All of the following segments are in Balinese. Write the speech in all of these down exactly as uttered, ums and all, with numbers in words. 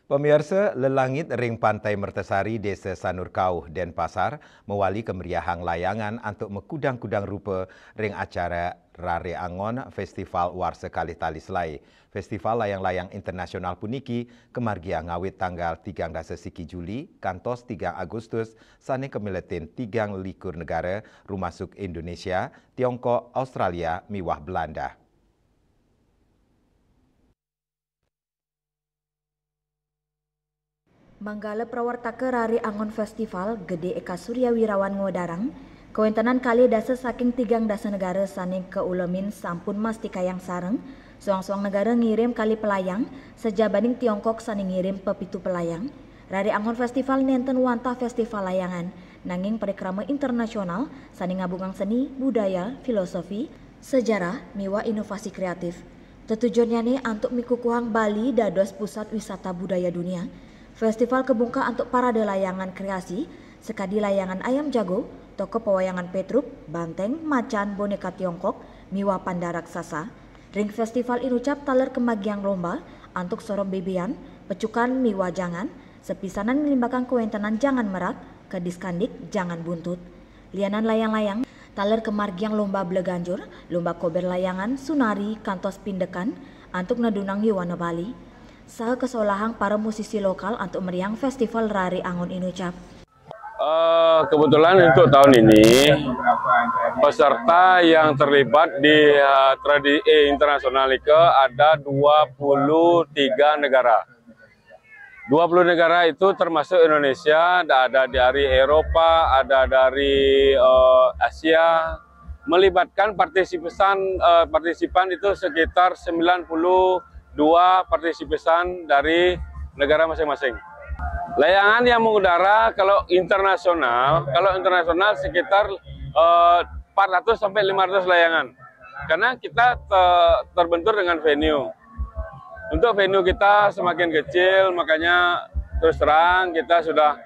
Pamiarsa, lelangit ring Pantai Mertasari, Desa Sanur Kauh, Denpasar, mawali kameriahang layangan antuk makudang-kudang rupa ring acara Rare Angon Festival warsa kalih tali selaé. Festival layang-layang internasional puniki kamargiang ngawit tanggal tigang dasa siki Juli kantos tigang Agustus, sané kamiletin tigang likur negara, rumasuk Indonesia, Tiongkok, Australia, miwah Belanda. Manggala prawartaka Rare Angon Festival, Gedé Eka Surya Wirawan ngwedarang, kawéntenan kalih dasa saking tigang dasa negara sané kaulemin sampun mastikayang sareng, soang-soang negara ngirim kalih pelayang, sajabaning Tiongkok sané ngirim pepitu pelayang. Rare Angon Festival nénten wantah festival layangan, nanging parikrama internasional sané ngabungang seni, budaya, filosofi, sejarah, miwah inovasi kreatif. Tetujonnyané antuk mikukuhang Bali dados pusat wisata budaya dunia. Festival kabungkah antuk parade layangan kreasi, sakadi layangan ayam jago, tokoh pawayangan Pétruk, banténg, macan, bonéka Tiongkok, miwah panda raksasa. Ring festival inucap taler kamargiang lomba antuk sorom bébéan, pecukan miwah jangan, sapisanan nglimbakang kawéntenan jangan merak, kedis kandik, jangan buntut. Lianan layang-layang, taler kamargiang lomba beleganjur, lomba kobér layangan, sunari, kantos pindekan, antuk nedunang yowana Bali. Saha kasolahang para musisi lokal antuk meriahang festival Rare Angon inucap. Eh, kebetulan untuk tahun ini, peserta yang terlibat di, eh, tradi-, eh, internasional nika ada dua puluh tiga negara. Dua puluh negara itu termasuk Indonesia, ada, ada dari Eropa, ada dari, eh, Asia, melibatkan partisipan, eh, partisipan itu sekitar sembilan puluh dua partisipan dari negara masing-masing. Layangan yang mengudara kalau internasional, kalau internasional sekitar, eh, empat ratus sampai lima ratus layangan. Karena kita te-, terbentur dengan venue. Untuk venue kita semakin kecil, makanya terus terang kita sudah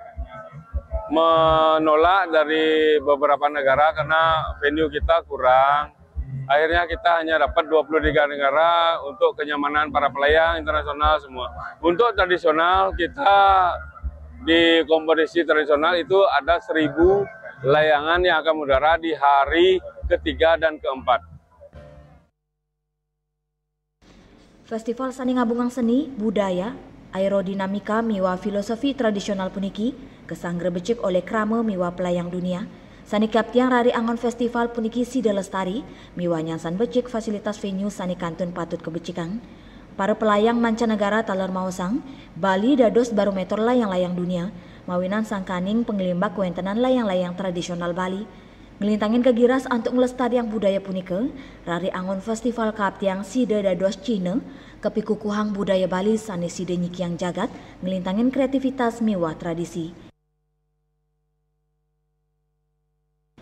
menolak dari beberapa negara karena venue kita kurang. Akhirnya kita hanya dapat dua puluh tiga negara untuk kenyamanan para pelayang internasional semua. Untuk tradisional, kita di kompetisi tradisional itu ada seribu layangan yang akan mengudara di hari ketiga dan keempat. Festival sané ngabungang seni, budaya, aerodinamika miwah filosofi tradisional puniki kasanggra becik olih krama miwah pelayang dunia. Sané kaptiang Rare Angon Festival puniki sida lestari miwah nyansan becik fasilitas venue sané kantun patut kabecikang. Para pelayang mancanegara taler maosang, Bali dados barométer layang-layang dunia, mawinan sangkaning panglimbak kawéntenan layang-layang tradisional Bali. Nglintangin kagiras antuk nglestariang budaya punika, Rare Angon Festival kaptiang sida dados cihna kapikukuhang budaya Bali sané sida nyikiang jagat, nglintangin kreativitas miwah tradisi.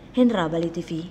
Hendra, Bali T V.